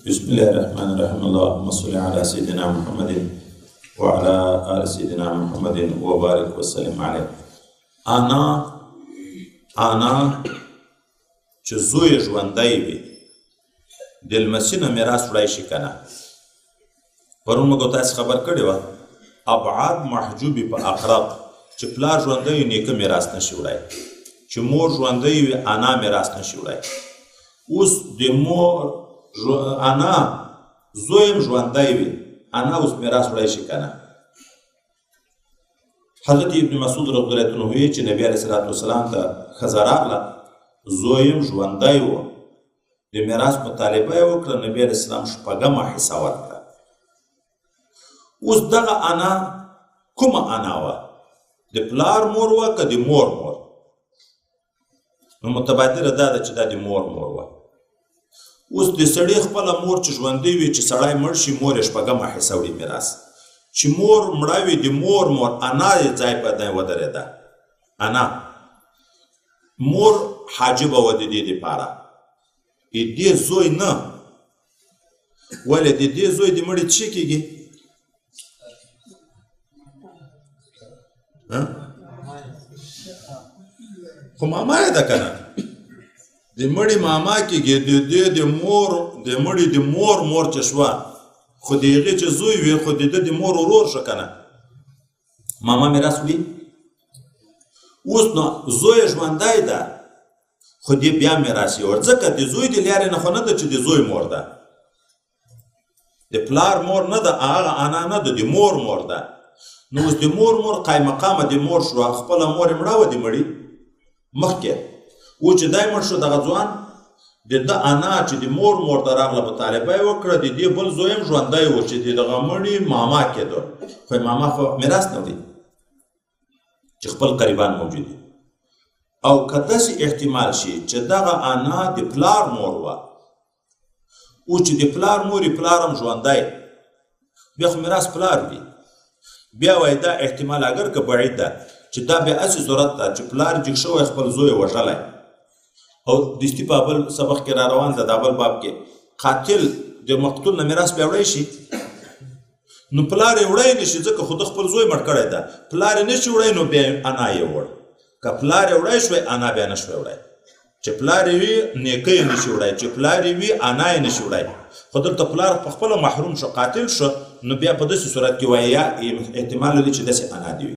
بسم الله الرحمن الرحیم. اللهم صل علی سیدنا محمد وعلى آل سیدنا محمد وبارک وسلم علیه. انا انا چې زوی ژوندی وي د لمسي نه میراث وړی شي که نه؟ پرون موږ تاسې خبر کړې وه، ابعاد محجوبې په اقرب، چې پلار ژوندی وي نیکه میراث نشي وړی، چې مور ژوندی وي انا میراث نشي وړی. اوس د مور انا زوی هم ژوندی وي، انا اوس میراث وړی شي که نه؟ حضرت ابن مسعود رضی الله عنه ویې چې نبی علیه الصلاة والسلام ته ښځه راغله، زوی هم ژوندی و، د میراث مطالبه یې وکړه، نبی علیه السلام شپږمه حصه ورکړه. اوس دغه انا کومه انا وه؟ د پلار مور وه که د مور مور؟ نو متبادره دا ده چې دا د مور مور وه. اوس د سړي خپله مور چې ژوندۍ وي، چې سړی مړ شي مور یې شپږمه حصه وړي میراث. چې مور مړه وي د مور مور انا یې ځای په ځای ودرېده، انا مور حاجبه وه د دې دپاره، د دې زوی نه. ولې د دې زوی د مړي څه کېږي؟ خو ماما یې ده که نه؟ د مړي ماما کېږي، د دې د مور د مړي د مور مور چې شوه، خو د هغې چې زوی وي خو د ده د مور ورور شو که نه؟ ماما میراث وړي. اوس نو زوی یې ژوندی ده خو دې بیا میراث یې وړ، ځکه د زوی د لارې نه خو نه ده چې د زوی مور ده، د پلار مور نه ده، هغه انا نه ده، د مور مور ده. نو اوس د مور مور قایم مقامه د مور شوه، خپله مور یې مړه وه د مړي مخکې و چې دی مړ شو، دغه ځوان د ده انا چې د مور مور ته راغله مطالبه یې وکړه، د دې بل زوی هم ژوندی و چې د دغه مړي ماما کېده، خو یې ماما خو میراث نه وړي چې خپل قریبان موجود دي. او که داسې احتمال شي چې دغه انا د پلار مور وه او چې د پلار مور یې پلار هم ژوندی، بیا خو میراث پلار وي. بیا وایي دا احتمال اګر که بعید ده چې دا بیا هسې صورت ده چې پلار جګ شوی خپل زوی یې وژلی، او دستي په بل سبق کې را روان ده، دا بل باب کې قاتل د مقتول نه میراث بیا وړی شي، نو پلار یې وړی نه شي ځکه خو ده خپل زوی مړ کړی ده، پلار یې نه شي وړی نو بیا انا یې وړ. که پلار یې وړی شوی انا بیا نه شوی وړی، چې پلار یې وي نیکه یې نه شي وړی، چې پلار یې وي انا یې نه شي وړی. خو دلته پلار په خپله محروم شو، قاتل شو، نو بیا په داسې صورت کې وایي یا احتمال لري چې داسې انا دې وي.